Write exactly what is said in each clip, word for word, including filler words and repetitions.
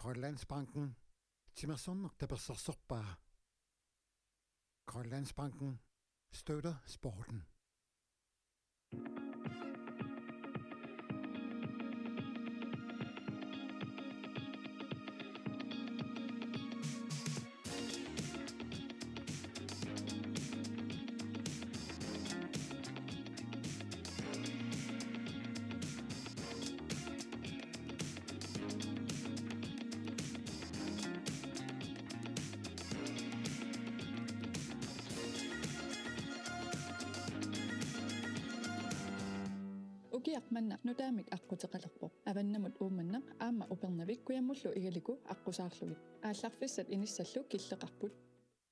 Grønlandsbanken. Timersorneq tapersersorpaa. Grønlandsbanken støtter sporten. Ukiaq manna nutaamik aqquteqalerpoq. Avannamut Uummannaq aamma Upernavik kujammullu Igaliku aqqusaarlugit. Aallarfissat inissallu killeqarput.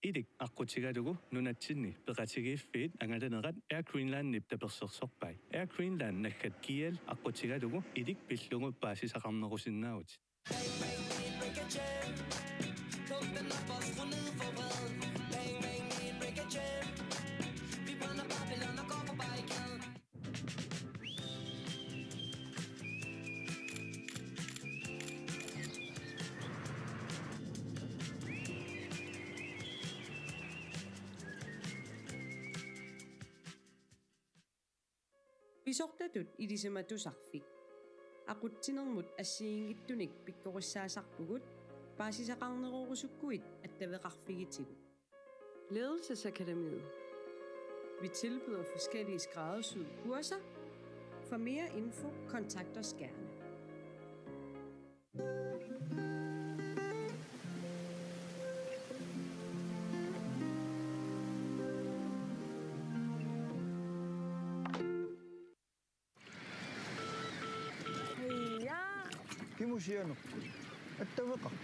Ilik aqqutigalugu nunatsinni peqatigiiffiit angalanerat Air Greenlandip tapersersorpai. Air Greenland naggat G L aqqutigalugu ilik pillugu paasisaqarnerusinnaavutit. Pisortatut ilisimatusarfik. Aqutsinermut assigiinngitsunik pikkorissaasarpugut, paasisaqarnerorusukkuit attaveqarfigitigut. Ledelsesakademiet. Vi tilbyder forskellige skræddersyede kurser. For mere info, kontakt os gerne. Ja. Kimusianerput? Attaveqarpit?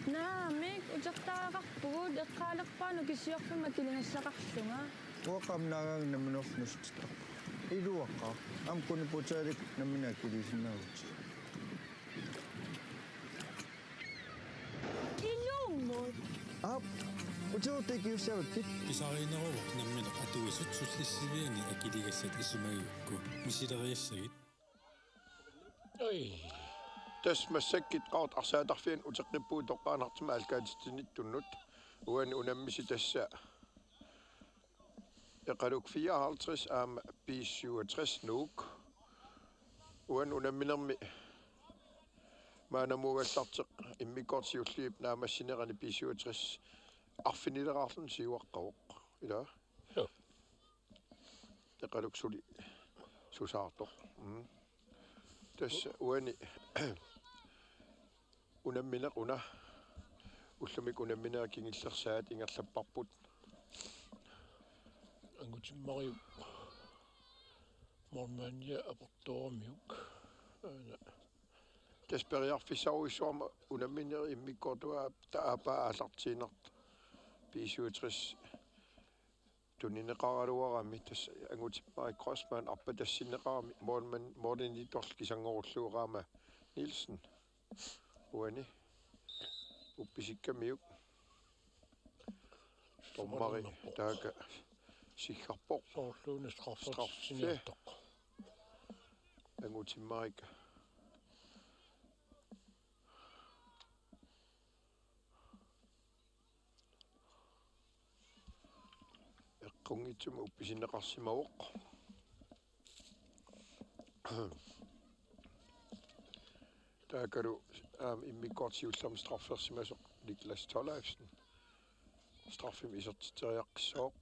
Naamik, utertariaqarpugut, eqqaalerpaanut kisiorfimma kiligassaqarlunga. Uanga aamma naagaanga nammineerlunga nuussutittarpunga. Iluaqaaq, aamma quniputaalik nammineq akiliisinnaavutit. Ilummut. Aap, utertariaqarussaavakkit. Pisariinneruvoq nammineq atuisut sullissiviani akiligassat isumagigukku. Misileriassagit. Oi. Tassa massakkut Qaqortup arsaattarfiani uteqqippugut toqqaannartumik aallakaatitsinittunnut. Uani unammisi tassa Eqaluk fireoghalvtreds aamma B syvogtres Nuuk. Uani unamminermi maannamuugallarteq immikkoortut siulliit naammassinerani B syvogtres arfinileraarluni siuaqqavoq. Ila. Joo. Eqaluk suli susaartoq. Mm. Tassa uani unammineq una. Ullumikkut unamminerit kingullersaat ingerlapparput. Angutimmariup målmandia aportooramiuk. Aana. Tassa periarfissarujussuarmik unamminerit immikkoortuata aappaa aallartiinnartoq. B syvogtres tunineqaraluarami, tassa Angutimmarik Crossman arpatassinneqarami, målmand, målimiittorlu kisanngorullugu Rama Nielsen. Uani uppisikkamiuk. Dommeri taakku siggarpoq. Soorluuna straffe. Straffe. Angutimmarik. Eqqunngitsumik uppisinneqarsimavoq. Taakkualu aamma immikkoortut siullermik straffersimasoq Niklas Thorleifsen. Straffemik isertitseriaqqissaaq.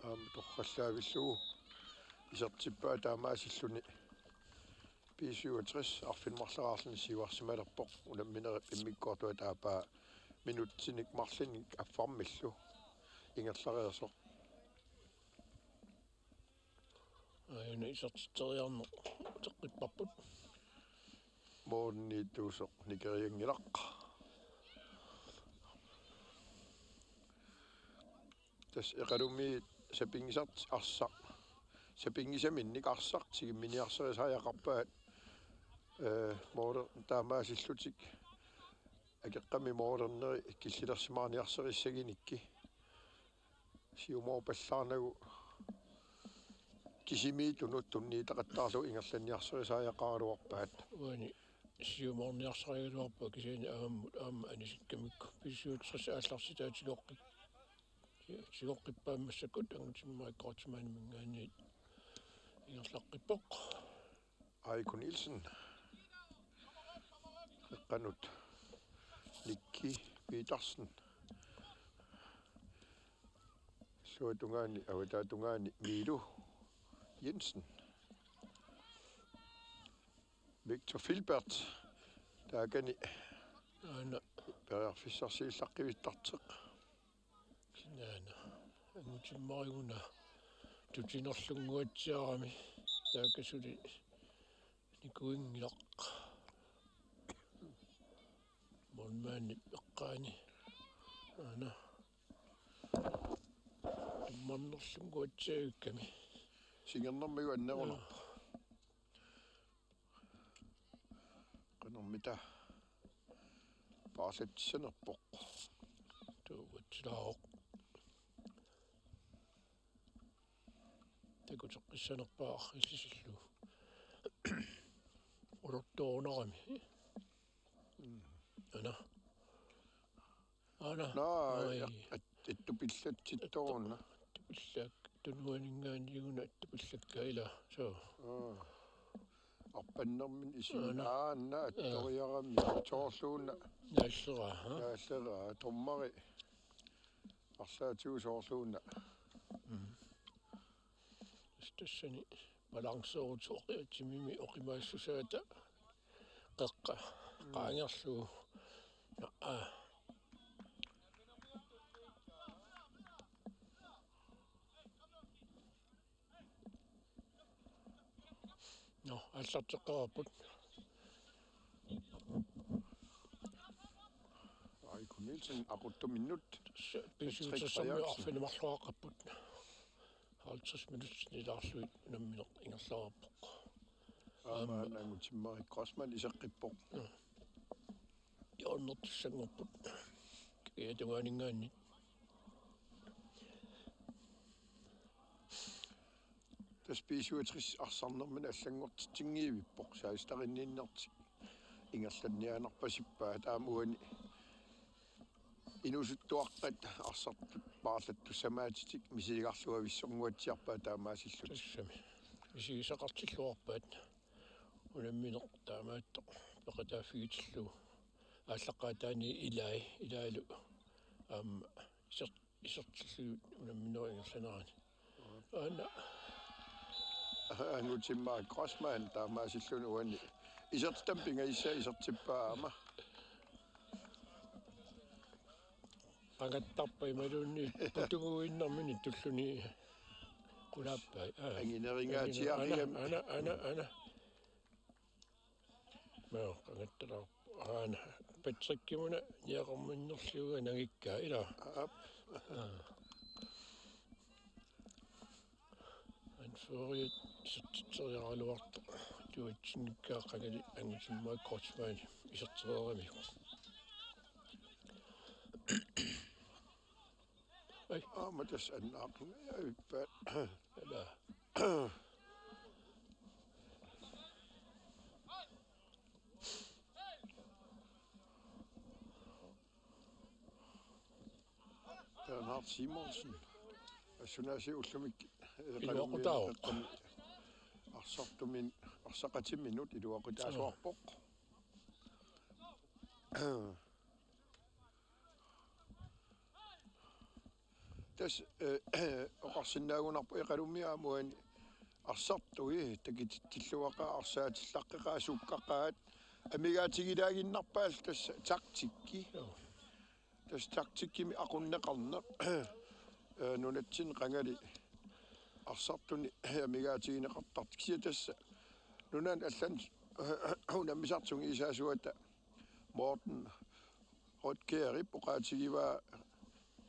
Aamma torrallaavillugu isertippaa taamaasilluni B syvogtres arfineq-marloriarluni siuarsimalerpoq unamminerup immikkoortuata aappaa minutsinik marlunnik affarmillu ingerlareersoq. Aajuna isertitseriarneq uteqqipparput. Målimiittuusoq nikerianngilaq. Tassa Eqalumi sapinngisat arsaq. Sapinngisaminnik arsaq tigumminiarsarisariaqarpaat. Ee, måler-, taamaasillutik akeqqami målerneri killilersimaarniarsarissaginikkit. Siumoorpallaarnagu kisimiittunut tunniutaqattaarlugu ingerlanniarsarisariaqaraluarpaat. Uani siumoorniarsarigaluarpaa kisianni avammut aamma anisikkamikku B syvogtres aallartitaa tigoqqi-, tigoqqippaat massakkut Angutimmarik Kreutzmanniminngaanniit ingerlaqqippoq. Aiko Nielsen. Qeqqanut Nikki Petersen. Illuatungaani, avataatungaani Miilu Jensen. Victor Filbert. Taakani. Aana. Periarfissarsiullaqqivittartoq. Kinaana. Angutimmariguna tutinerlunnguatsiarami taakasuli nikuinngilaq. Målmandip eqqaani. Aana. Tummarnerlunnguatsiavikkami. Singernermigut annerunarpoq. Qanormita paarlatissanerpoq. Tuugatsilaaruk. Takuteqqissanerpaaq illisillugu. Ulortoorunarami. Mm. Aana. Aana. Naa, ai. Ja, at-, attupillatsittoruna. Attupillaak tunuaninngaanniuna attupillakka ila. So. Aa. Arpannermini isimut. Aana. Aana, aa, attoriarami soorluuna. Naalleraa, ha? Naalleraa, dommeri. Arlaatigut soorluuna. Mm. Tassani balanceerutut oqiatsimimi oqimaassusaata qeqqa. Mm. Qaangerlugu. Naa. Nå, aallarteqqaarput. Aiko Nielsen aquttuminnut. Tassa B syvogtres-ermiut arfineq-marloqarput. Halvtreds minutsit ilaarlugit unammineq ingerlareerpoq. Aamma, aamma Angutimmarik Kreutzmann iseqqippoq. Nå. Hjørnertussanngorput. Kagiatungaaninngaanniit. Tassa B syvogtres arsarnermini allanngortitsinngiivippoq, seksteniinnertik ingerlanniaannarpasippaat, aamma uani inuusuttuaqqat arsartut paarlattussamaatitik misigigarluavissornguatsiarpaat taamaasillutik. Tassami. Misigisaqartilluarpaat. Unammineq taamaattoq peqataaffigitillugu. Aallaqqaataani ilai, ilaalu aamma iser-, isertillugit unamminerup ingerlanerani. Aana. Angutimmarik Kreutzmann taamaasilluni uani isertitami pingajussaa isertippaa aamma. Qangattarpaa imaluunniit putuguinnarmini tulluni qulaappai. Aa. Angineringaatsiarigami. Aana, aana, aana, aana. Nå, qangattalaarpoq. Aana, Patrickimuna niaqarminnerlugu nangikkaa, ilaa? Aap. Aa. Anføreriat isertitseriaraluartoq. Tuatsinnikkaa qangali Angutimmarik Kreutzmann isertereeramiuk. Ai. Aamma tassa annaaqingajavippaat. Ilaa. Bernhard Simonsen. Assunaasi ullumikkut. Iluaqutaavoq. Arsartumin-, arsaqatiminut iluaqutaasuarpoq. Tassa, eh, oqarsinnaagunarpoq Iqalummi aamma uani arsartui takutitsilluaqaat, arsaatillaqqeqaat, sukkaqaat, amigaatigilaaginnarpaat tassa taktikki. Joo. Tassa taktikkimik aqunneqarneq, eh, nunatsinni qangali arsartuni amigaatigineqartartoq. Kisianni tassa nunani allani unammisartut sungiusaasuata Morten Rødkjærip oqaatigivaa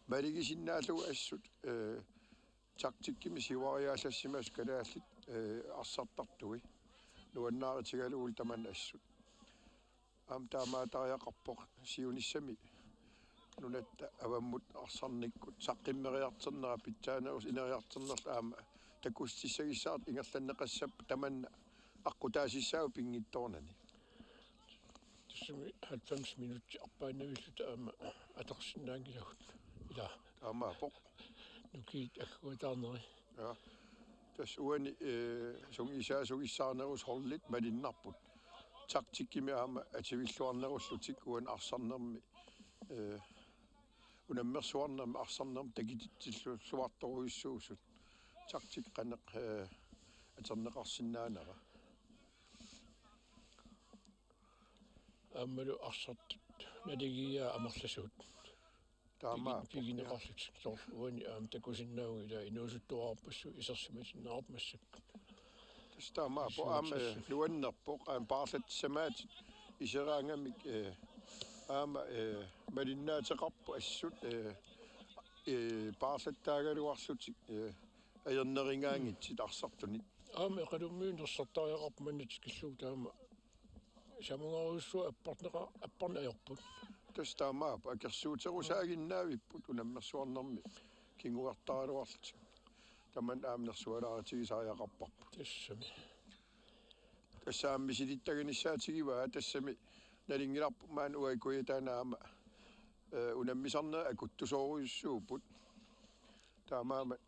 malugisinnaallugu assut, eh, taktikkimik siuariaallassimasut kalaallit, eh, arsartartui. Nuannaarutigalugu tamanna assut. Aamma taamaatariaqarpoq siunissami nunatta avammut arsarnikkut saqqummeriartornera pitsaanerusut ineriartornerlu aamma takutissagissaartut ingerlanneqassapput tamanna aqqutaasissaavoq pinngitsoornani. Tassami halvfems minutsit arpaannavilluta aamma atorsinnaanngilagut. Ila. Taamaappoq. Nukiit agguataarneri. Ja. Tassa uani, eh, sungiusaasugissaarnerusut holdit malunnarput. Taktikkimik aamma atuilluarnerullutik uani arsarnermi, eh, unammersuarnermi arsarnermi takutitsilluartorujussuusut. Taktik qanoq, eh, atorneqarsinnaanera. Aammalu arsartut naligiiaat amerlasuut. Taamaappoq, pigi-, pigineqarlutik soorlu uani aamma takusinnaavugut ila inuusuttuararpassuit isersimasinnaarput massakkut. Tassa taamaappoq aamma, eh, nuannerpoq aamma paarlatsissamaatit iseraangamik, eh, aamma, eh, malunnaateqarput assut, eh, eh, paarlattaagaluarlutik, eh, ajornerigaanngitsut arsartunit. Aamma Eqalummiut nersortariaqarput manna tikillugu taama. Samungarujussuaq apparneqa-, apparneq ajorput. Tassa taamaappoq akersuuterusaaginnaavipput unammersuarnermi kinguartaraluarlutik. Tamanna aamma nersualaarutigisariaqarparput. Tassami. Tassa aamma misilittaginissaatigivaat tassami nalunngilarput maani uagut Kujataani aamma, eh, unammisarnerit akuttusoorujussuupput. Taamaammat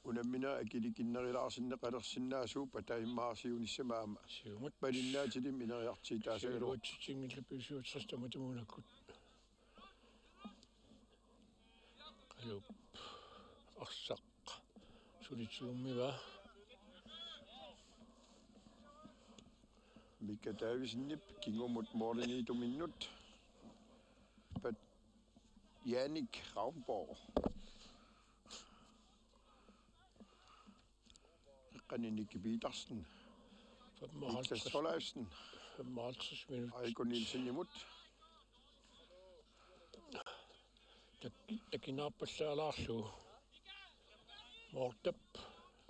unamminerit akilikinnerulaarsinneqalersinnaasuupput taamaasiunissamaama. Siumut. Malinnaatilimmik ineriartuutaasagaluarput. Siuatsitsinngillu B syvogtres tamatumuunakkut. Qaluup arsaq sulitigummiva. Mika Davidsenip kingumut målimiittuminnut. Pat Jannik Ravnborg. Qanilli Petersen. Femoghalvtreds. Niklas Thorleifsen. Femoghalvtreds minut. Aiko Nielsenimut. Tak-, takunaarpallaalaarlugu. Mortap.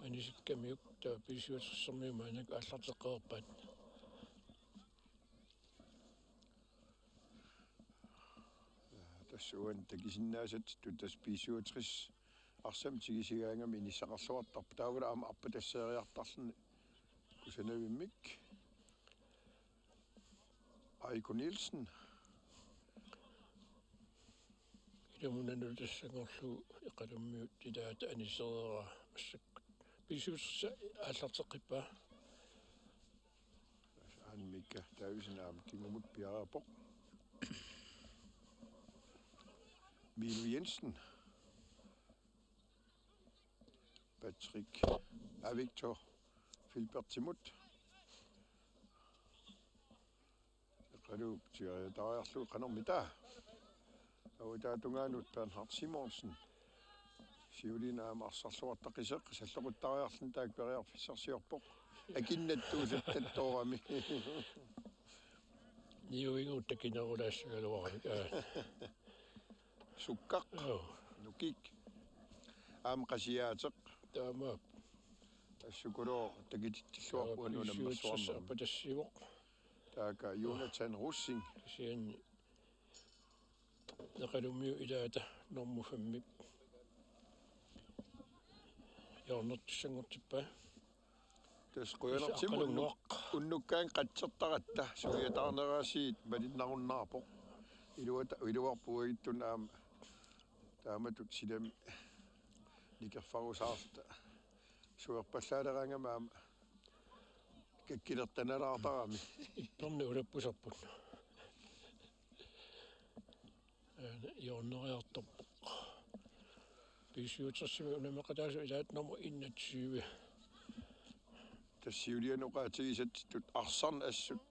Anisikkamiuk taava B syvogtres-ermiut maannakkut aallarteqqaarpaat. Tassa uani takusinnaasatsinnut tassa B syvogtres arsamik tigusigaangami inissaqarluartarpoq. Taavalu aamma arpatasseeriartarluni kusanavimmik. Aiko Nielsen. Ilumut nalulissangorlu Eqalummiut ilaata anisereeraa massakkut. B syvogtres aallarteqqippaa. Annika Davidsen aamma kingumut piareerpoq. Milu Jensen. Patrick Avictor Filbertimut. Qaluup tigoriataariarlugu qanormita. Avataata tungaanut Bernhard Simonsen. Siuliani aamma arsarluartaqqiseq salloqittariarluni taakku periarfissarsiorpoq. Akinnattuusuttattoorami. Niuigut takunerulaassagaluaramik. Aa. Sukkaq. Joo. Nukik. Aamma qasiaateq. Taamaappoq. Assukulooq takutitsilluarpoq. Taava B syvogtres unammersuarnermi. Arpatassiivoq. Taakku Jonathan Rosing. Kisianni Eqalummiut ilaata normu femmip hjørnertussanngortippaa. Tassa qujanartumik unnuk-, unnukkaangat qatsertaratta suliataarneraasiit malunnarunnaarpoq. Iluata-, iluarpoq uagutsinnut aamma taamatut silami nikerfarusaarluta. Suerpallaaleraangami aamma kakkilertanalaartarami. Ipperni ulappusarput. Aana hjørneriartorpoq. B syvogtres-imi unammeqataasoq ilaat nummer enogtyve. Tassa siuliani oqaatigisatsinnut arsarneq assut.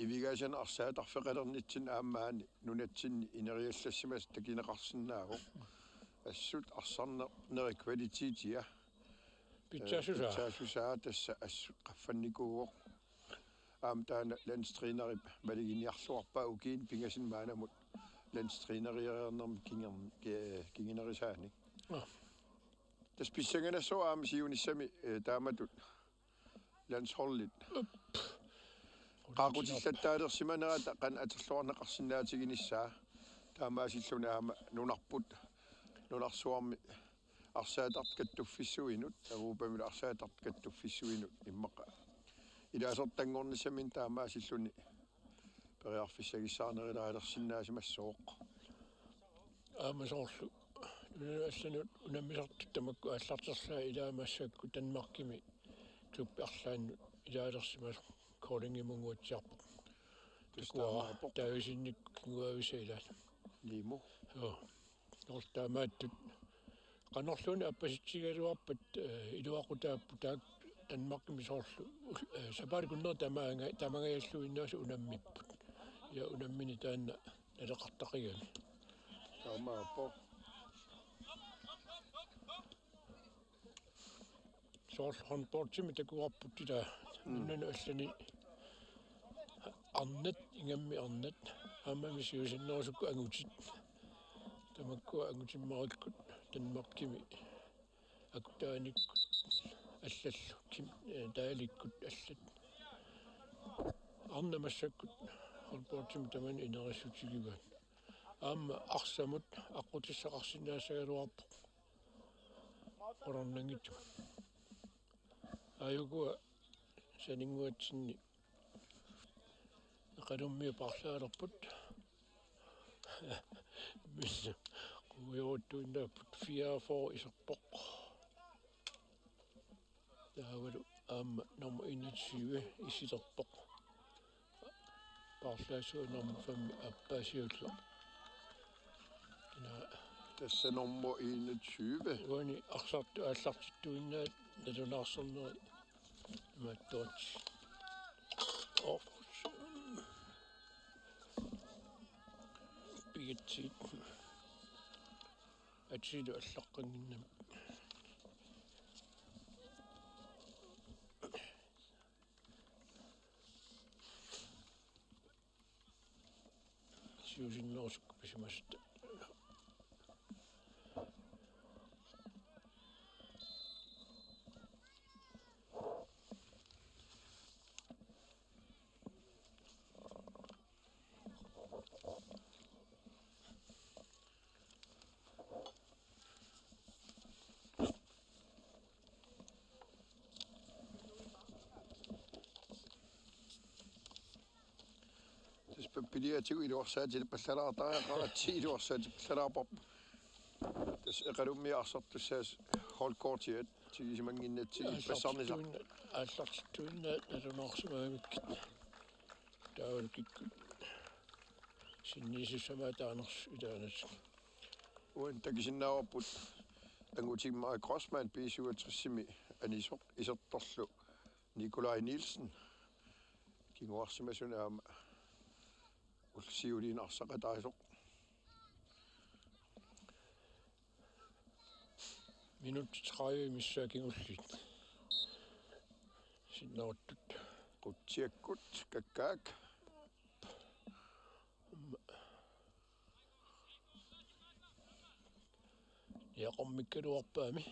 Ivigaasanik arsaatarfeqalernitsinni aamma maani nunatsinni ineriallassimasut takuneqarsinnaavoq. Assut arsarnermi kvalitetia. Pitsaassusaa. Pitsaassusaa tassa assut qaffannikuuvoq. Aamma taanna landstrænerip maluginiarluarpaa ukiuni pingasuni maannamut landstræneriareernermi kinger-, ki-, kingunerisaanik. Aa. Tassa pissanganassaaq aamma siunissami, eh, taamatut landsholdit. Up. Qaaqqutillattaalersimanerata qanoq atorluarneqarsinnaatiginissaa. Taamaasilluni aamma nunarput, nunarsuarmi Arsaatartut kattuffissuinut, Europamilu arsaatartut kattuffissuinut immaqa ilaasortanngornissaminut taamaasilluni periarfissagissaarnerilaalersinnaasimassooq. Aamma soorlu nunanut allanut unammisartut tamakku aallartersaat ilaa massakkut Danmarkimi klubbi arlaannut ilaalersimasoq Koldingimunnguatsiarpoq. Tassa takuara taamaappoq. Taavisinnit kinguaavisa ilaat. Nimo. Joo. Soorlu taamaattut qanorluunniit appasitsigigaluarpat, eh, iluaqutaapput taakku Danmarkimi soorlu, eh, sapaatip akunneri tamaanga-, tamangajalluinnaasa unammipput. Ja unammini taanna naleqartaqigami. Taamaappoq. Soorlu håndboldimi takuarput ilaa. Mm. Nunanut allani arnat, ingammik arnat, aammami siusinnerusukkut angutit. Tamakkua angutimmarikkut Danmarkimi akutaanikkut allallu, kim-, eh, taalikkut allat. Arnat massakkut håndboldimi tamanut inerissutigivaat. Aamma arsamut aqqutissaqarsinnaassagaluarpoq. Qularnanngitsumik. Aajukua saninnguatsinni Eqalummiut paarlaalerput. Minna quvioruttuinnaapput fireogfyrre iserpoq. Taavalu aamma nummer enogtyve isilerpoq. Paarlaassua nummer fem appaasiullu. Ina. Tassa nummer enogtyve. Uani arsartut aallartittuinnaat nalunaarsornerit imaattuat. Oh. Pigatsit. Atsilu allaqqannginnami. Siusinnerusukkut pisimasut. Tassa pappiliatigut iluarsaatipallalaartariaqaratsigit iluarsaatipallalaarparput. Tassa Eqalummiut arsartussaasut holdkortiat tigusimannginnatsigit ippassarnisaq. Aallartittuinna-, aallartittuinnaat nalunaarsimagamikkit. Taavalu kikkut sinniisussamaat taanersut ilaannatik. Uani takusinnaavarput angutit Maj Grossmann B syvogtres-imi anisoq isertorlu Nikolaj Nielsen. Kinguarsimasunik aamma ullut siuliini arsaqataasoq. Minutsit tredive missaat kingulliit. Sinneruttut. Qutsiakkut kakkaak. Niaqormikkaluarpaami.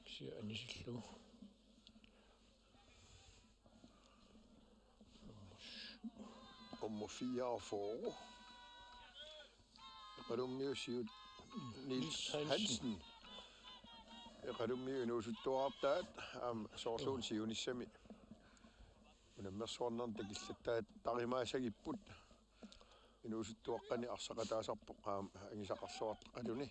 Kisianni anisillugu. Nummer fireogfyrre. Eqalummiusiut Niels Niels Hansen. Hansen. Eqalummiut inuusuttuartaat aamma soorluuna siunissami unammersuarnerni takullattaat tarimaasagipput. Inuusuttuaqqani arsaqataasarpoq aamma angisaqarluartaqaluni.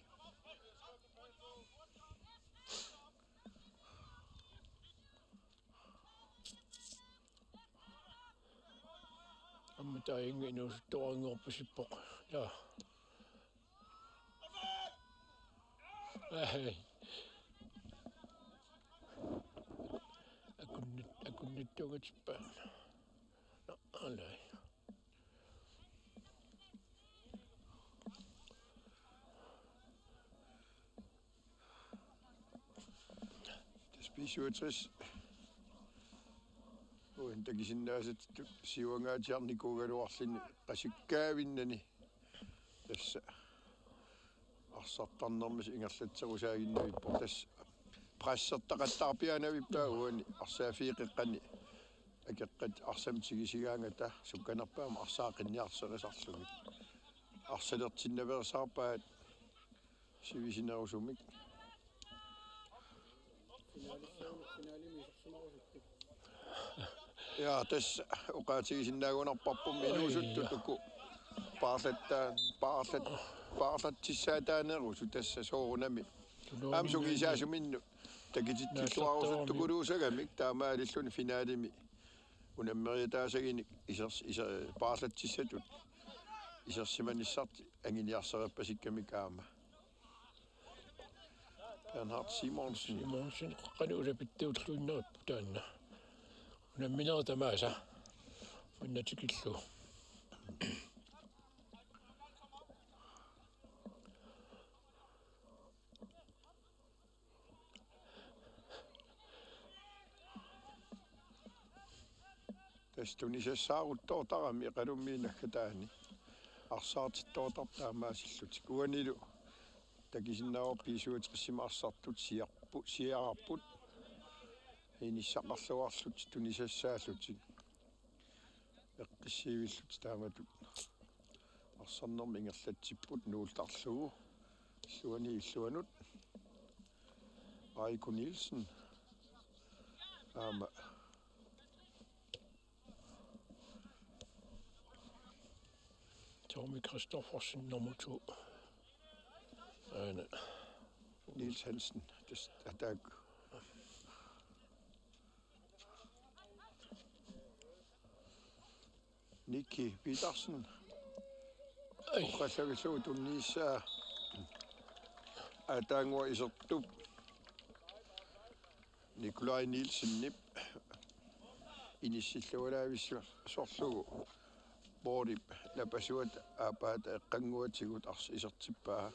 Aamma taanna inuusuttuaranngorpasippoq. Ja. Ai. Akunnit-, akunnittuungatippaat. Nå, alai. Tassa B syvogtres. Uani takusinnaasatut siuangaatsiarnikuugaluarluni qasukkaavinnani. Tassa arsartarnermik ingerlatserusaaginnavippoq, tassa pressertaqattaarpiaannavippaa uani arsaaffigeqeqqani akeqqat arsamik tigisigaangata sukkanerpaamik arsaat qinniarserisarlugit. Arsalertinnaveersaarpaat sivisunerusumik. Ja, tassa oqaatigisinnaagunarparput inuusuttut uku paarlatta-, paarlat-, paarlatsissaataanerusut tassa soorunami. Aamma sungiusaasuminnut takititsilluarusuttukuluussagamik taamaalilluni finalimi unammeriataasaginik isers-, iser-, paarlatsissatut isersimanissartik anguniarsareerpasikkamik aamma. Bernhard Simonsen. Simonsen qanoq ulapittuulluinnarippoq taanna. Unamminerit tamaasa. Manna tikillugu. Tassa tunisassaaruttoortarami Iqalummiit naggataani. Arsaartittoortarput taamaasillutik. Uanilu takusinnaavarput B syvogtresimi arsartut siarpu-, siaarput. Inissaqarluarlutik tunisassaallutik. Eqqissivillutik taamatut. Arsarnermi ingerlatsipput nuultarlugu. Illuani illuanut. Aiko Nielsen. Aamma Tommy Christoffersen nummer to. Aana. Niels Hansen, tassa ataakku. Nicky Petersen. Ai. Oqallagillugu tunniussaa. Ataannguaq isertup. Nikolaj Nielsenip inissillualaavissorlugu Borgip napasuat aappaata eqqannguatigut ars-, isertippaa.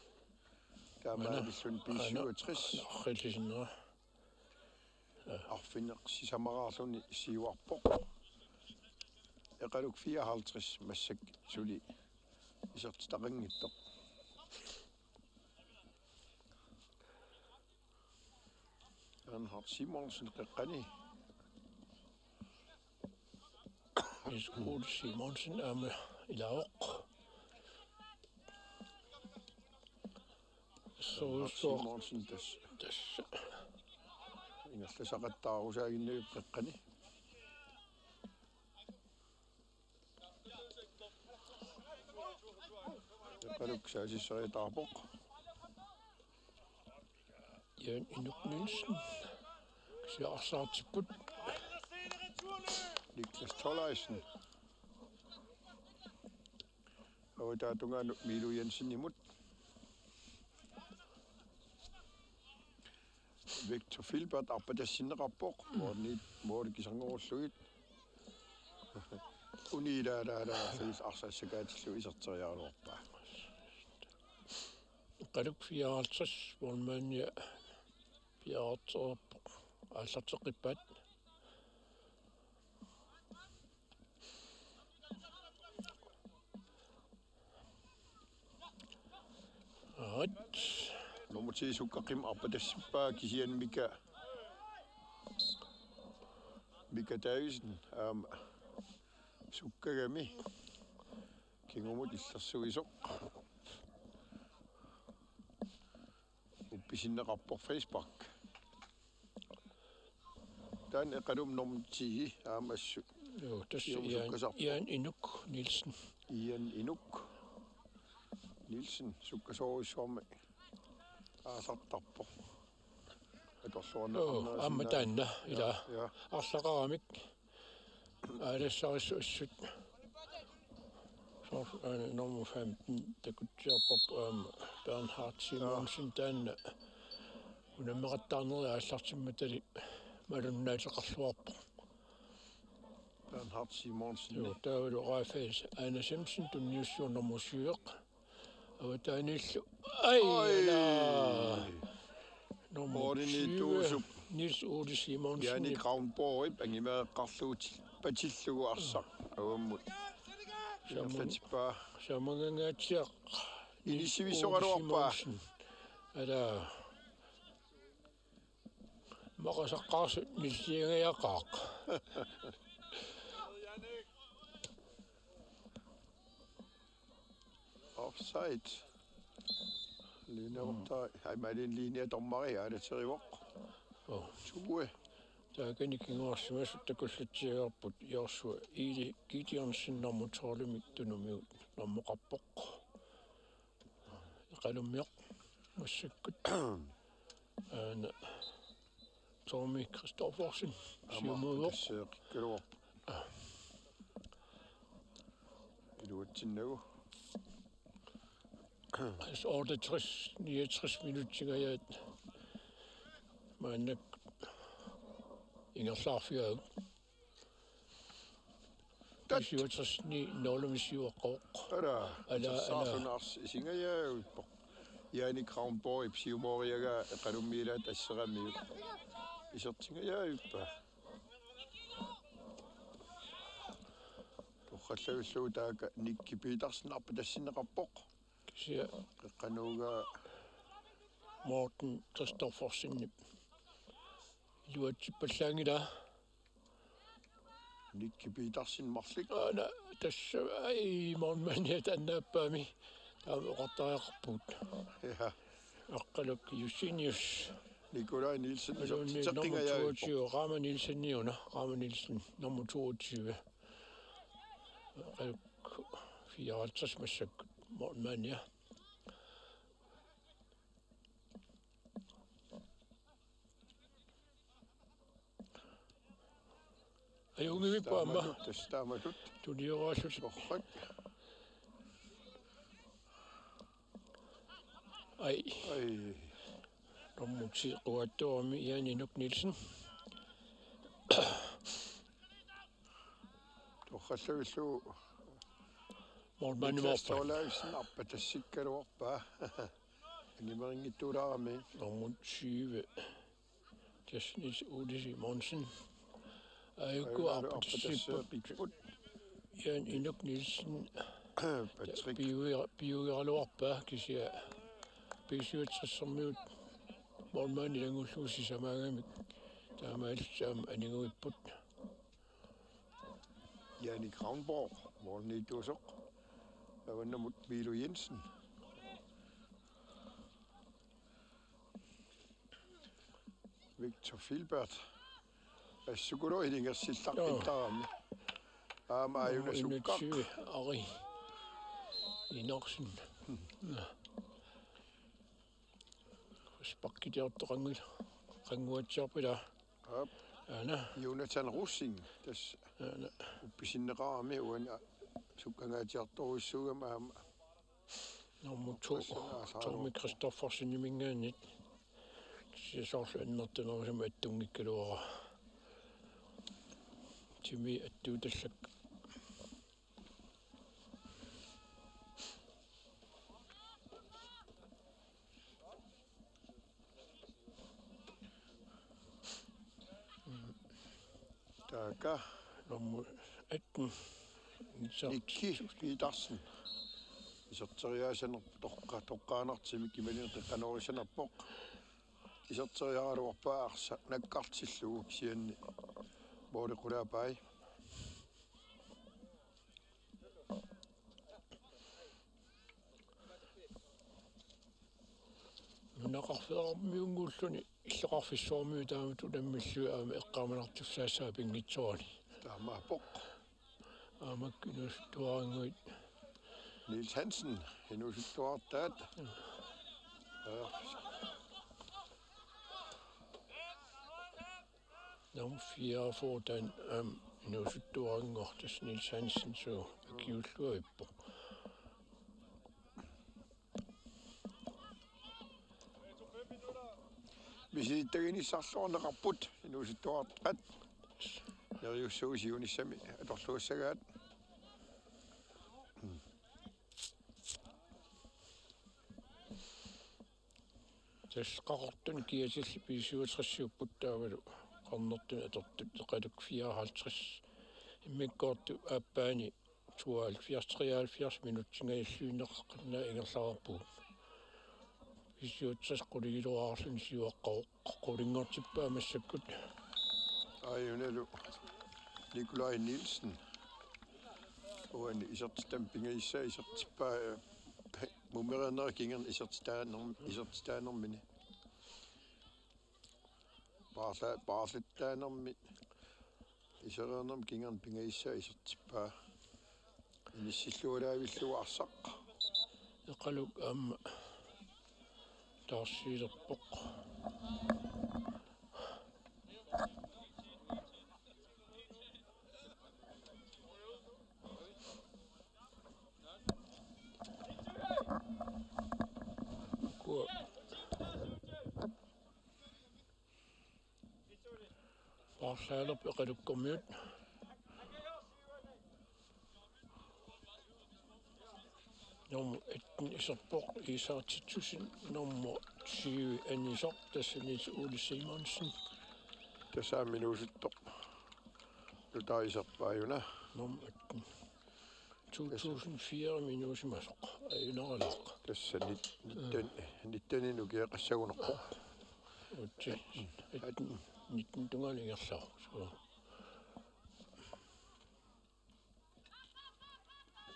Taamaalilluni B syvogtres. Aana, aana, aana, arfineq-sisamaraarluni siuarpoq. Eqaluk fireoghalvtreds massakkut suli isertitaqanngitsoq. Bernhard Simonsen qeqqani. Niels Ole Simonsen aamma ilaavoq. Bernhard Simonsen tassa. Tassa. Ingerlasaqattaarusaaginnarpoq qeqqani. Eqaluk saasissariataarpoq. Jan Inuk Nielsen. Kisianni arsaartipput. Niklas Thorleifsen. Avataata tungaanut Miilu Jensenimut. Victor Filbert arpatassinneqarpoq. Målini, måli kisarngorullugit. Uni ilaa, ilaa, ilaa, sivil arsassakaatillu iserteriaraluarpaa. Eqaluk fireoghalvtreds, målmandia fireoghalvtreds aallarteqqippaat. Aat. Nummer ti Sukkaqqim arpatassippaa kisianni Mika, Mika Davidsen aamma sukkagami kingumut illersuisoq. Uppisinneqarpoq frispark. Taanna Eqalummi nummer ti aamma assut. Joo, tassa Ian, siumusukkasarpoq. Ian Inuk Nielsen. Ian Inuk Nielsen sukkasoorujussuarmik aallartarpoq. Joo, atorluarneqarnera aamma sinnaani. Taanna, ja, ilaa, ja. Arlaqaramik. Aalassarissuassut. Soorlu aana nummer femten takutsiarparput aamma Bernhard Simonsen taanna. Unammeqattaarneri aallartimmatali malunnaateqarluarpoq. Bernhard Simonsen. Joo, taavalu Rafael Aana Simsen tunniussuaq nummer syv. Avataaniillu. Ai, oj, ala. Nummer tyve. Målini tuusup. Niels Ole Simonsen. Jannik Ravnborgip angimeeqqarlugu patillugu arsaq avammut. Samun-, ingerlatippaa. Samangangaatsiaq. Inissivissoraluarpaa. Niels Ole Simonsen. Ala. Maqasaqqaarsi nilliangajaqaaq. Offside. Lineup, mm, tai, ai, malin lineup dommeri aalaterivoq. Oh. Tue. Taakani kinguarsimasut takullatsiagarput Joshua Eli Gideonsen nummer tolvimik tunumigut normoqarpoq. Eqalummioq massakkut. Aana Tommy Christoffersen. Aamma siumuuvoq. Tasseeqqikkaluarpoq. Iluatsinnagu. Otteogtres niogtres minutsingajaat maannakkut ingerlaarfigaavut. Tat. Syvogtres ni nul siuaqqavoq. Ala. Ala, ala. Saarlunaars isingajaavippoq. Jani Kronborg siumooriagaa eqalummiilaat asseramiuk. Isertingajaavippa. Torrallavillugu taakka Nikki Petersen arpatassinneqarpoq. Kisianni qeqqanooraa Morten Christoffersenip iluatsippallaanngilaa. Nikki Petersen marluk. Aana tassa ai målmandiata annaappaami. Taama oqartariaqarpugut. Ja. Aqqaluk Jusinius. Nikolaj Nielsen. Aluunniit nummer isertitseqqingajaavippoq. Toogtyve, Rama Nielsen niuna. Rama Nielsen, nummer toogtyve. Aqqaluk fireoghalvtreds massakkut målmandia. Ajunngivippoq aamma. Tassa taamatut, tassa taamatut. Tulioraallutik. Torrak. Ai. Ai. Nummer ti quaattoorami Jan Inuk Nielsen. Torrallavillugu. Målmandi Niklas Morten Thorleifsen arpatassikkaluarpaa. Angimerinngitsuulaarami. Nummer tyve. Tassa Niels Ole Simonsen. Aajuku arpatassiipput. Jan Inuk Nielsen. Patrick. Piugi-, piugigaluarpaa kisianni B syvogtressermiut målmandi ilanngullugit sisamaagamik. Taamaalillutik aamma aniguipput. Jani Kronborg, målmandiusoq. Avannamut Milo Jensen. Victor Filbert. Assukulu ilingersillaqqittarami. Aamma ajuna sukka. Ari Inorsen. Sparkitiortoqanngil-, qannguatsiarput ila. Aap. Aana. Jonathan Rosing. Tassa. Aana. Uppisinneqarami uani a-, sukkangaatsiartorujussuugami aamma. Nummer to, Tommy Christofferseniminngaanniit. Kisianni soorlu annertunerusumik attunngikkaluaraa. Timi attuutallak. Taakka. Nummer atten. Nikki Petersen. Iserteriaasanerpoq toqqa-, toqqaannartumik imaluunniit qeqqanoorissanerpoq. Iserteriaraluarpaa arsaq nakkartillugu kisianni måli qulaapai. Nunaqarfeerarmiunnguulluni illoqarfissuarmiut taamatut unammillugit aamma eqqaamanartussaassapput pinngitsoorani. Taamaappoq. Aamma inuusuttuarannguit. Niels Hansen, inuusuttuartaat. Ja. Ja. Nummer fireogfyrre, den, øhm, inuusuttuarannguaq tassa Niels Hansen, suu, akiuulluarpoq. Misilittaginissarluarneqarput inuusuttuartaat. Neriussuup siunissami atorluassagaat. Tassa Qaqortuni kiatillit B syvogtresiupput taavalu Qernertuni atortut Eqaluk fireoghalvtreds. Immikkoortut aappaanni tooghalvfjerds treoghalvfjerds minutsingajalluinneqarnera ingerlareerpugut. B syvogtres qulingiluaarluni siuaqqavoq, qulinngortippaa massakkut. Ajunalu Nikolaj Nielsen. Uani isertitami pingajussaa isertippaa, eh, mumeriarnera kingorna isertitaaner-, isertitaanermini. Paarla-, paarlattaanermi isereernermi kingorna pingajussaa isertippaa. Inissilluaraavillugu arsaq. Eqaluk aamma taarsiilerpoq. Kua. Paarlaalerpoq Eqalukkormiut. Nummer atten iserpoq Isak Titussen, nummer tyve anisoq, tassa Niels Ole Simonsen. Tassa aamma inuusuttoq. Nutaaq iserpaa una. Nummer atten. To tusind fire-mi inuusimasoq. Ajunaralaaq. Tassa nit-, nitten, nitten-inik ukioqassagunarpoq. Utsi. Atten. Nitten tungaanut ingerlavoq. Suu.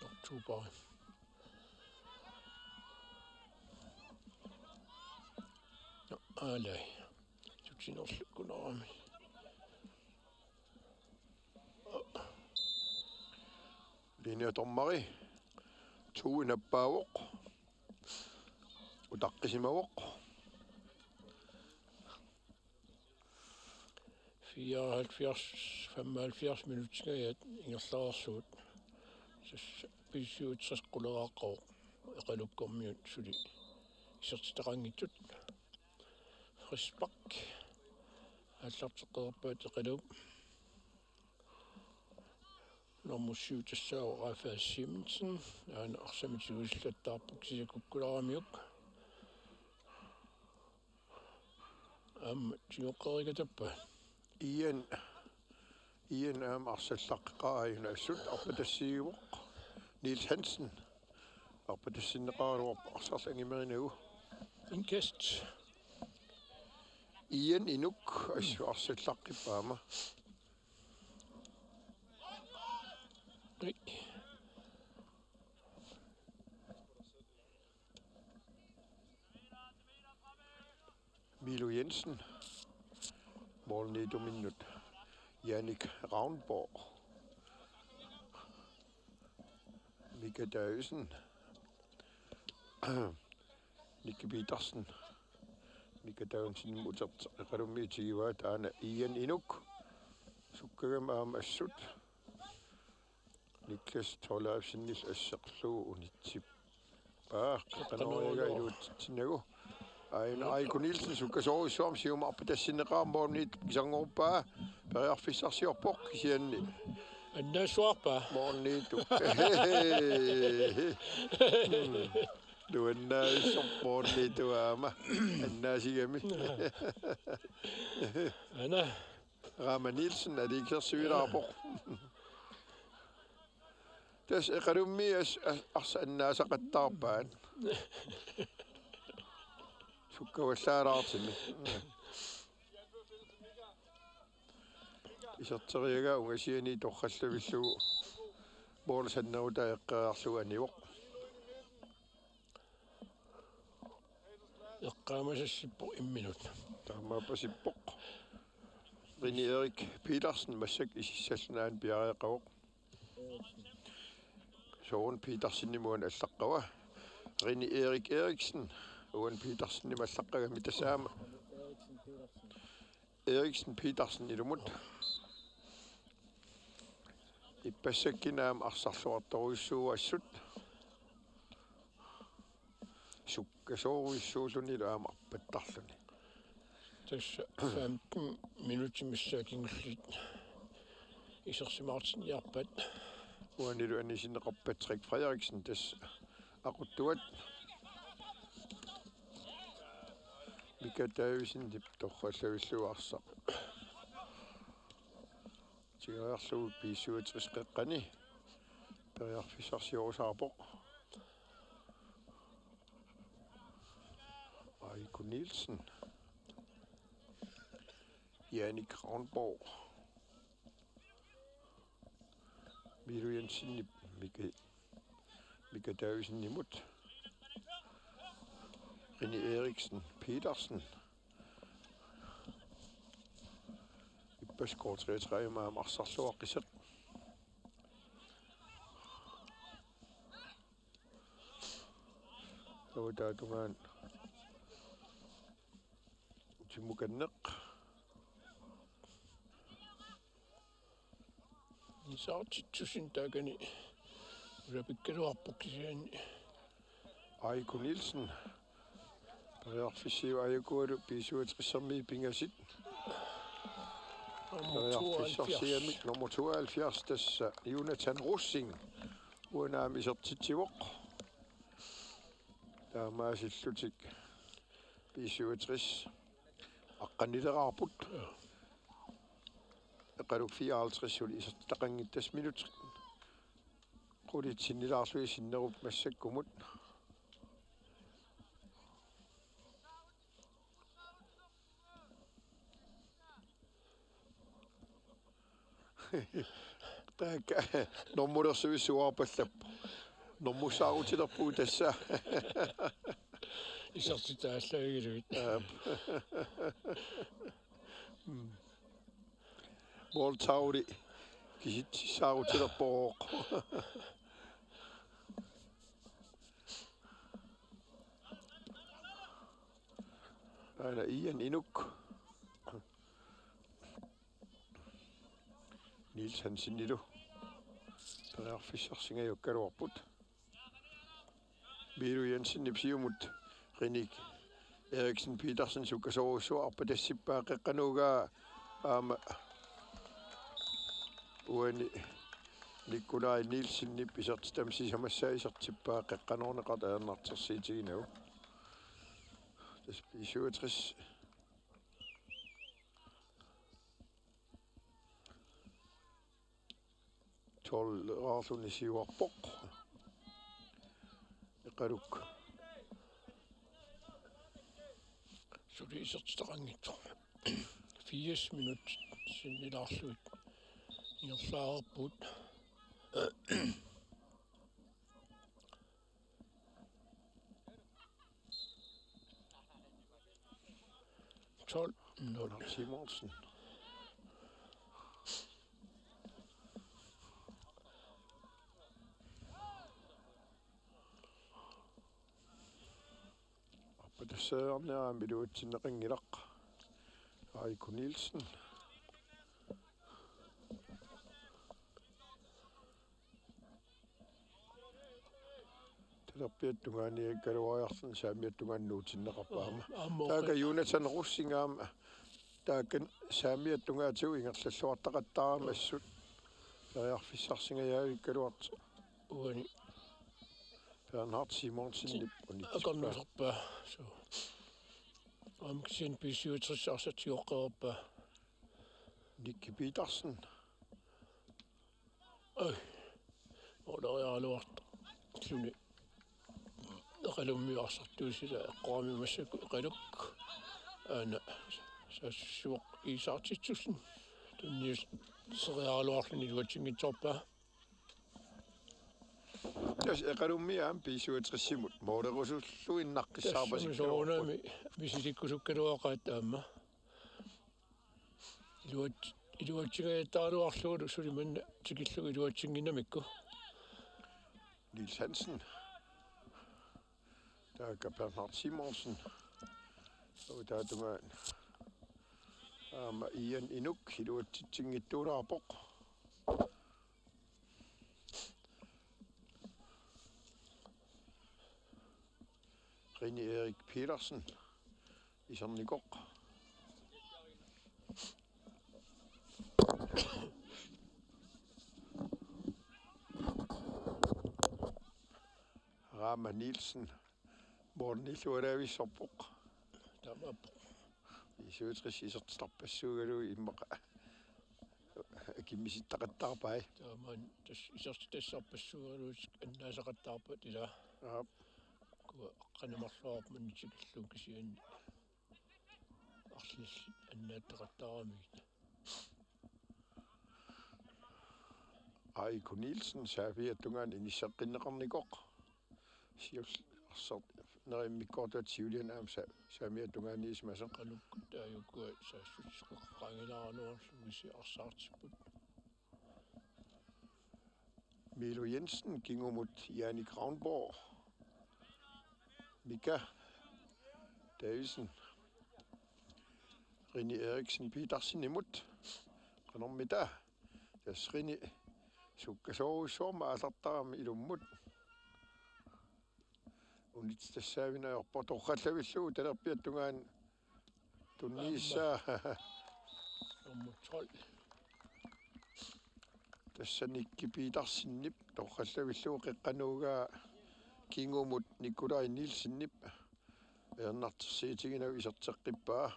Oktober. Nå, aalai. Tutsinerlukkunarami. Linjedommeri. To nappaavoq. Utaqqisimavoq. Fireoghalvfjerds, femoghalvfjerds minutsingajaat ingerlareersugut. Tassa B syvogtres quleraaqqavoq Eqalukkormiut suli isertitaqanngitsut. Frispark. Aallarteqqippaat Eqaluup. Nummer syv tassaavoq Rafael Simonsen. Aana arsamik tigusillattaarpoq kisianni kukkularamiuk. Aamma tigoqqeriikatappa. Ian, Ian aamma arsallaqqeqaaq, aajuna assut arpatassiivoq. Niels Hansen. Arpatassinneqaraluarpoq arsarlu angimerinagu. Indkast. Ian Inuk assut arsallaqqippoq aamma. Ui. Milo Jensen. Målneetuminnut Jannik Ravnborg. Mika Davidsen. Nicky Petersen. Mika Davidsen muterteqalummi tigivaa taanna Ian Inuk. Sukkagami aamma assut. Niklas Thorleifsenillu asserlugu unitsippaa. Qeqqanoriagaa iluatsitsinnagu. Aajuna Aiko Nielsen sukkasoorujussuarmik siumut arpatassinneqaaq, målneetup kisanngoruppaa. Periarfissarsiorpoq kisianni. Annaassuarpaa. Målneetup. Nuannarissoq målneetup aamma. Annaasigami. Aana. Rama Nielsen aliiksersuilaarpoq. Tassa Eqalummi as-, as-, arsaq annaasaqattaarpaat. Sukkavallaalaartimi. Iserteriagaa ungasiani torrallavillugu. Mål sannerutaa eqqeriarlugu anivoq. Eqqaamasassippoq imminut. Taamaapasippoq. Rene Erik Petersen massakkut isissalluni aana piareeqqavoq. Søren Petersenimut allaqqava. Rene Erik Eriksen. Uan Petersenimut allaqqagami tassa aamma. Eriksen Petersen ilumut. Ippassakkinami arsarluartorujussuuvoq assut. Sukkasoorujussuullunilu aamma arpattarluni. Tassa femten minutsit missaat kingulliit isersimaartinniarpaat. Uanilu anisinneqarpoq Patrick Frederiksen tassa aquttuat. Mika Davidsenip torrallavillugu arsaq tigoriarlugu B syvogtres qeqqani periarfissarsiorusaarpoq. Aiko Nielsen. Jannik Ravnborg. Milo Jensenip Mika, Mika Davidsenimut. Rene Eriksen Petersen. Pas K treogtredive aamma arsarluaqqiseq. Taava taava tungaanut Timukanneq. Isertittussaani taakani ulapikkaluarpoq kisianni. Aiko Nielsen. Periarfissiivoq Aikoalu B syvogtressermiit pingasut. Nummer tooghalvfjerds. Periarfissarsiamik nummer tooghalvfjerds tassa Jonathan Rosing. Uani aamma isertitsivoq. Taamaasillutik B syvogtres aqqanileraarput. Eqaluk fireoghalvtreds suli isertitaqanngitsoq, minutsit qulit sinnilaarlugit sinnerupput massakkumut. Taakku normulersuissuarpallappoq. Normussaarutilerpugut tassa. Isertitaallavigalugit. Aap. Mm. Måltavle kisitsissaarutilerpoq. Aana Ian Inuk. Niels Hansenilu. Periarfissarsingajukkaluarput. Miilu Jensenip siumut Renik Eriksen Petersen sukkasoorujussuaq arpatassippaa, qeqqanooraa aamma uani Nikolaj Nielsenip isertitami sisamassaa isertippaa, qeqqanoorneqartoq ajornartorsiutiginagu. Tassa B syvogtres tolv-eraarluni siuarpoq. Eqaluk suli isertitaqanngitsoq. Firs minutsit sinnilaarlugit ingerlareerput. Tolv nul. Simonsen. Arpatassaaneq aamma iluatsinneqanngilaq. Aiko Nielsen. Talerpiata tungaaniikkaluariarluni saamiata tungaanut nuutinneqarpoq aamma. Aamma taakku oqi- Jonathan Rosing aamma taakku saamiata tungaatigut ingerlalluartaqattaarami assut. Periarfissarsingajavikkaluartoq. Uani Bernhard Simonsenip unitsippa. Akornusarpaa. Suu. Aamma kisianni B syvogtres arsaatigoqqaarpaa. Nicky Petersen. Ai. Oleriaraluartoq. Suni. Eqalummi arsartuusilaat eqqorami massakkut Eqaluk. Aana. Saassussivoq Iisartitsussen. Tunniusseriaraluarluni iluatsinngitsoorpaa. Tassa Eqalummi aamma B syvogtresimut målerusulluinnaqqissaarpasi. Tassami soorunami misilikkusukkaluaqaat aamma. Iluat-, iluatsingajattaraluarlugulu suli manna tikillugu iluatsinnginnamikku. Niels Hansen. Taakku Bernhard Simonsen. Taava taava tungaanut aamma Ian Inuk iluatsitsinngitsuulaarpoq. René Erik Petersen isernikoq. Raama Nielsen. Målini illuaraavissorpoq. Taamaappoq. B syvogtres isertitarpassuugaluit immaqa akimmisittaqattaarpai. Taamaammat tassa isertitassarpassuugaluit annaasaqattaarpat ilaa. Aap. Ukua qanoq marluarput manna tikillugu kisianni arlallit annaattaqattaaramigit. Aiko Nielsen saamiata tungaanut inisseqqinneqarnikoq. Siulleq arsaq Nerimmikkoortuat siuliani aamma sa-, saamiata tungaaniisimasoq. Qalukkut taajukua saassutisqeqqaangilaaraluarlugisi arsaartipput. Miilu Jensen kingumut Jannik Ravnborg. Mika Davidsen. Rini Eriksen Petersenimut. Qanormita. Tassa Rini sukkasoorujussuarmik aallartarami ilummut. Unittitassaavinngajaarpoq torrallavillugu talerpiata tungaanut tunniussaa. Nummer tolv. Tassa Nikki Petersenip torrallavillugu qeqqanut ugaa kingumut Nikolaj Nielsenip ajornartorsiutiginagu iserteqqippaa.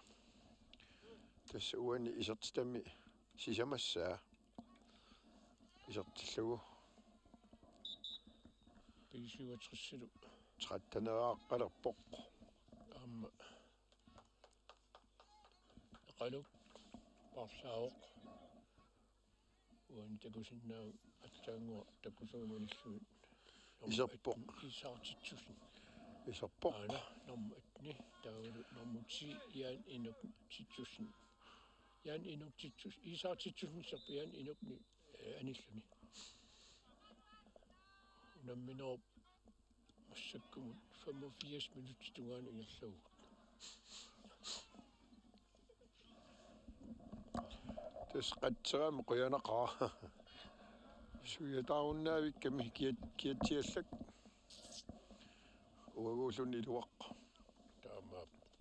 Tassa uani isertitami sisamassaa isertillugu. B syvogtresilu. Tretteniaqqalerpoq. Aamma. Eqaluk. Paarlaavoq. Uani takusinnaavat aatsaannguaq takusuumalillugit. Iserpoq. Iisaq Titussen. Iserpoq. Aana, nummer et-ni. Taavalu nummer ti, Jan Enok Titussen. Jan Enok Titus-, Iisaq Titussen iserpoq Jan Enokni, eh, anilluni. Unamminerup massakkumut femogfirs minutsit tungaanut ingerlavugut. Tassa qatserami qujanaqaaq. Suiataarunnavikkami kiat-, kiatsiallak. Uaguulluni iluaq. Taamaappoq.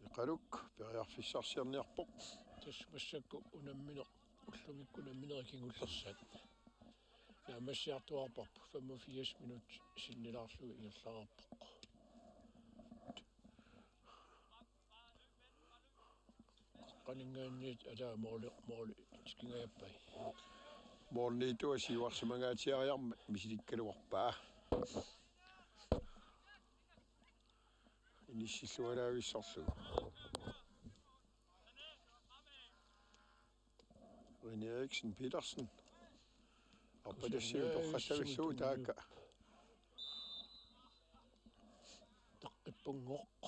Eqaluk periarfissarsiorniarpoq. Tassa massakkut unammineq, ullumikkut unamminerit kingullersaat. Naammassiartuaarparput femogfirs minutsit sinnilaarlugit ingerlareerpoq. Qaninngaanniit alaa mooli, mooli tikingajappai. Mooliniittua siuarsimangaatsiariarmat misilikkaluarpaa. Inissilluaraavissorlugu. Rini Eriksen Petersen. Arpatassiup torrallavillugu taakku. Taqqippunngooq.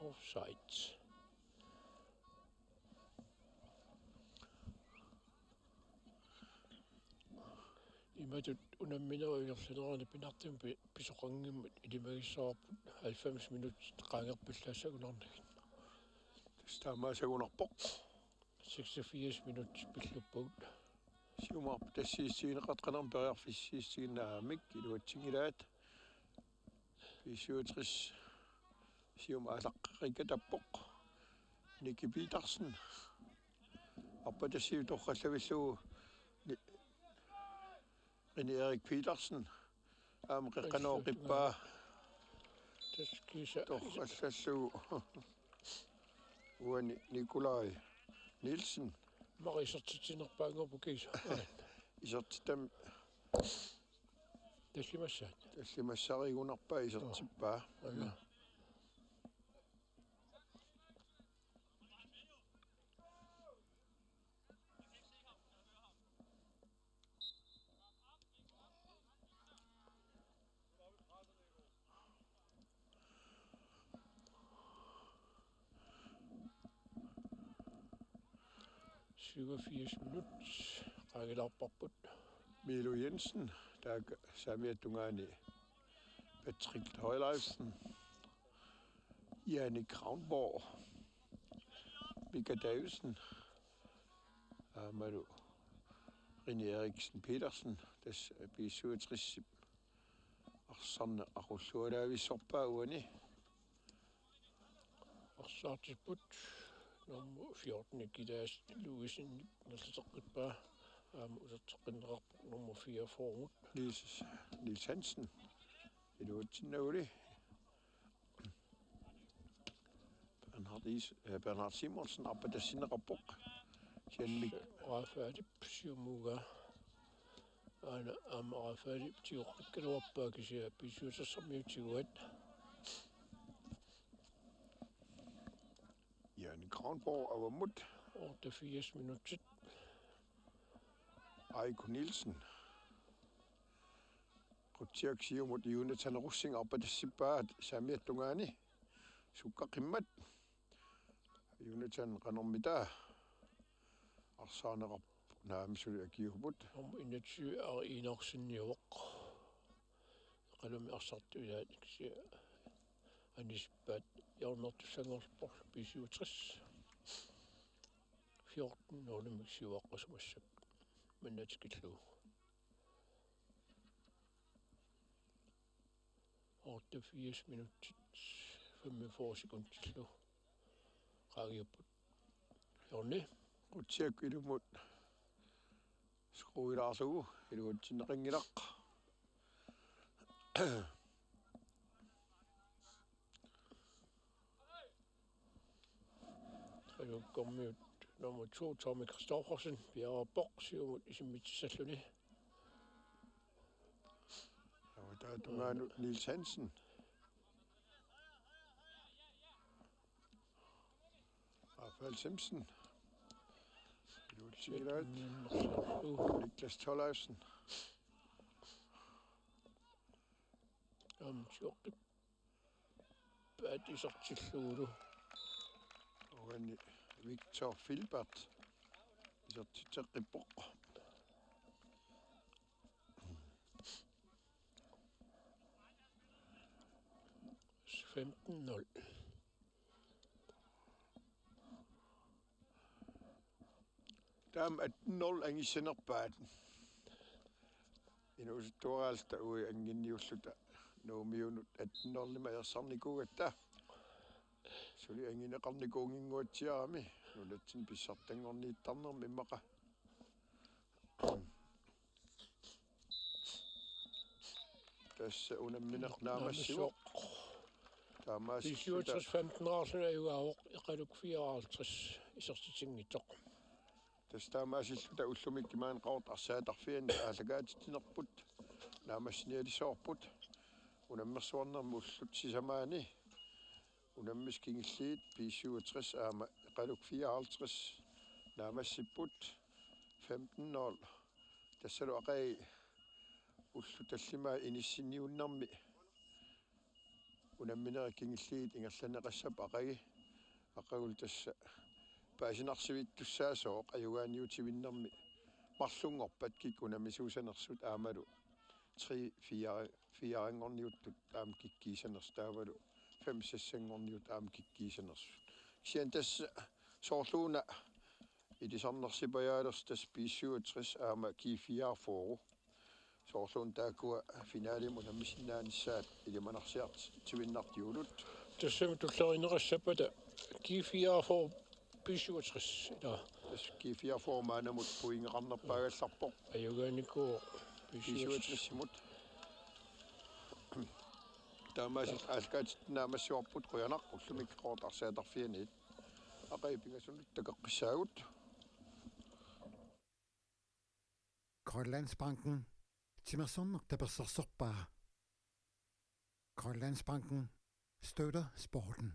Offside. Imatut unamminerup ingerlanerani pingaartumik pi-, pisoqanngimmat ilimagissavarput halvfems minutsit qaangerpillaassagunarnagit. Tassa taamaasagunarpoq. Seksogfirs minutsit pilluppagut. Siumut arpatassiissutigineqartoq qanormi periarfissiissutigineqarnersoq aamma iluatsinngilaat. B syvogtres siumut aallaqqeqqikkatappoq. Nicky Petersen. Arpatassiup torrallavillugu Ni-, Rini Erik Petersen. Aamma qeqqanooqippaa. Tassa kiisa. Torrallallugu. Uani Nikolaj Nielsen. Mari isertitsinerpaanngorpoq kiisa. Isertitami. Tallimassaat. Tallimassarigunarpaa isertippaa. Aja. Syvogfirs minut. Qaangilaarparput. Miilu Jensen, taakku saamiata tungaani Patrick Thorleifsen, Jannik Ravnborg, Mika Davidsen, aammalu Rini Eriksen Petersen, tassa B syvogtres-ip arsarneq aqulluaraavissorpaa uani. Arsaartipput nummer fjorten Kilaas Louisen ingerlateqqippaa, aamma uterteqqinneqarpoq nummer fireogfyrre-mut. Niels, Niels Hansen. Iluatsinnaguli. Bernhard Is-, eh, Bernhard Simonsen arpatassinneqarpoq. Siannik. Rafaelip siumuugaa. Aana aamma Rafaelip tigoqqikkaluarpaa kisianni B syvogtres-ermiut tiguaat. Jan Granborg avammut. Otteogfirs minutsit. Aiko Nielsen. Qutsiak siumut Jonathan Rosing arpatassippaat saamiata tungaani. Sukkaqimmat. Jonathan qanormita arsaarneqarpoq, naamik suli akiupput. Om inatsi ar inarsinniuvoq. Qalumi arsartuilaat iksi anisippaat hjørnertussanngorporlu B syvogtres. Fjorten nul-imik siuaqqasumassak manna tikillugu. Otteogfirs minutsit femogfyrre sekundillu qaangiupput. Hjørne. Qutsiak ilumut skruilaarlugu iluatsinneqanngilaq. Qajukkormiut nummer to, Tommy Christoffersen, piareerpoq siumut isimmitsissalluni. Avataa tungaanut Niels Hansen. Rafael Simpson. Iluatsinngilaq. Niklas Thorleifsen. Am, sjokkip. Paat isertillugulu. Uani Victor Filbert isertitseqqippoq. Femten nul. Taama atten nul angissanerpaat. Inuusuttuaraalluta uagut anginniulluta Nuummiunut atten nul-imik ajorsarnikuugatta. Suli angineqarnikuunnginnguatsiarami nunatsinni pissartanngorniittarnermi immaqa. Tassa unammineq naamassivoq. Naamassivoq. Taamaasillutalu B syvogtres femten-erluni ajugaavoq, Iqaluk fireoghalvtreds isertitinngitsoq. Tassa taamaasilluta ullumikkut maani Qaqortoq arsaattarfiani aallakaatitsinerput naamassinialissavarput. Unammersuarnermi ullut sisamaanni unammisut kingulliit B syvogtres aamma Iqaluk fireoghalvtreds naamassipput femten nul. Tassalu aqagu ullut tallimaat inissinniunnermi unamminerit kingulliit ingerlanneqassapput aqagu, aqagulu tassa paasinarsivittussaasooq ajugaaniutivinnermi marlunngorpat kikkut unammisuusanersut aammalu tre fire, fire-nngorniuttut aamma kikkuusanersut taavalu fem seks-nngorniuttut aamma kikkuusanersut. Kisianni tassa soorluuna ilisarnarsipajaalersoq tassa B syvogtres aamma G fireogfyrre. Soorluuna taakkua finalimut unammisinnaanissaat ilimanarsiartitsivinnartuulut. Tassami tulleriinneqassappata G fireogfyrre B syvogtres, ilaa. Tassa G fireogfyrre maannamut pointeqarnerpaagallarpoq. Ajugaanikuuvoq B syvogtres. B syvogtres-imut. Taamaasilluta aallakaatitsineq naamassivarput, qujanaq, ullumikkut Qaqortoq arsaattarfianiit aqagu pingasunut takoqqissaagut. Grønlandsbanken. Timersorneq tapersersorpaa. Grønlandsbanken støtter sporten.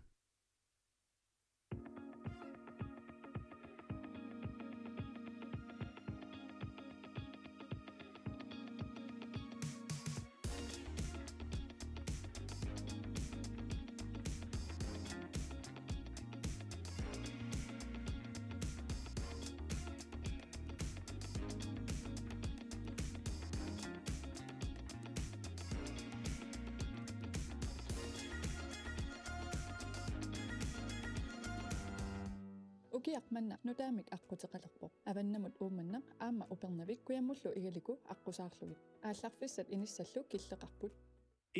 Ukiaq manna nutaamik aqquteqalerpoq. Avannamut Uummannaq aamma Upernavik kujammullu Igaliku aqqusaarlugit. Aallarfissat inissallu killeqarput.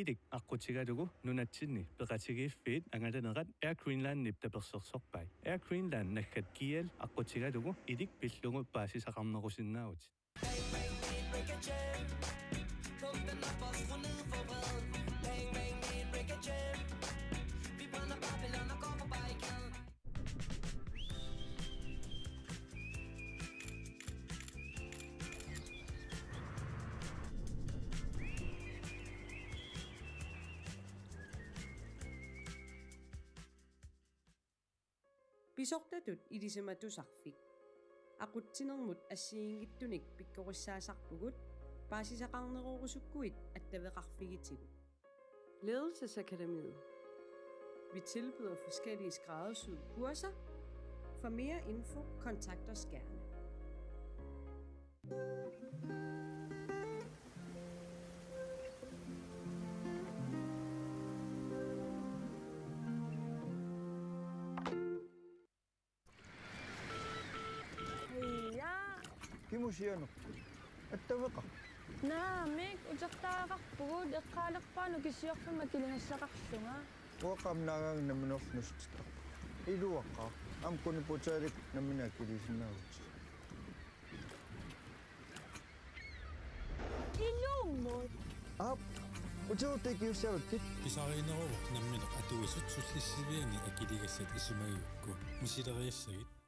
Ilik aqqutigalugu nunatsinni peqatigiiffiit angalanerat Air Greenlandip tapersersorpai. Air Greenland naggat G L aqqutigalugu ilik pillugu paasisaqarnerusinnaavutit. Pisortatut ilisimatusarfik. Aqutsinermut assigiinngitsunik pikkorissaasarpugut, paasisaqarnerorusukkuit attaveqarfigitigut. Ledelsesakademiet. Vi tilbyder forskellige skræddersyede kurser. For mere info, kontakt os gerne. Ja. Kimusianerput? Attaveqarpa? Naamik, utertagaqarpugut, eqqaalerpara nukisiorfimmi akiligassaqarlunga. Uanga aamma naagaanga nammineerlunga nuussutittarpunga. Iluaqaaq, aamma kuniputaalik nammineq akiliisinnaavutit. Ilumut. Aap, utertagaqarussaavakkit. Pisariinneruvoq nammineq atuisut sullissiviani akiligassat isumagigukku. Misileriassagit.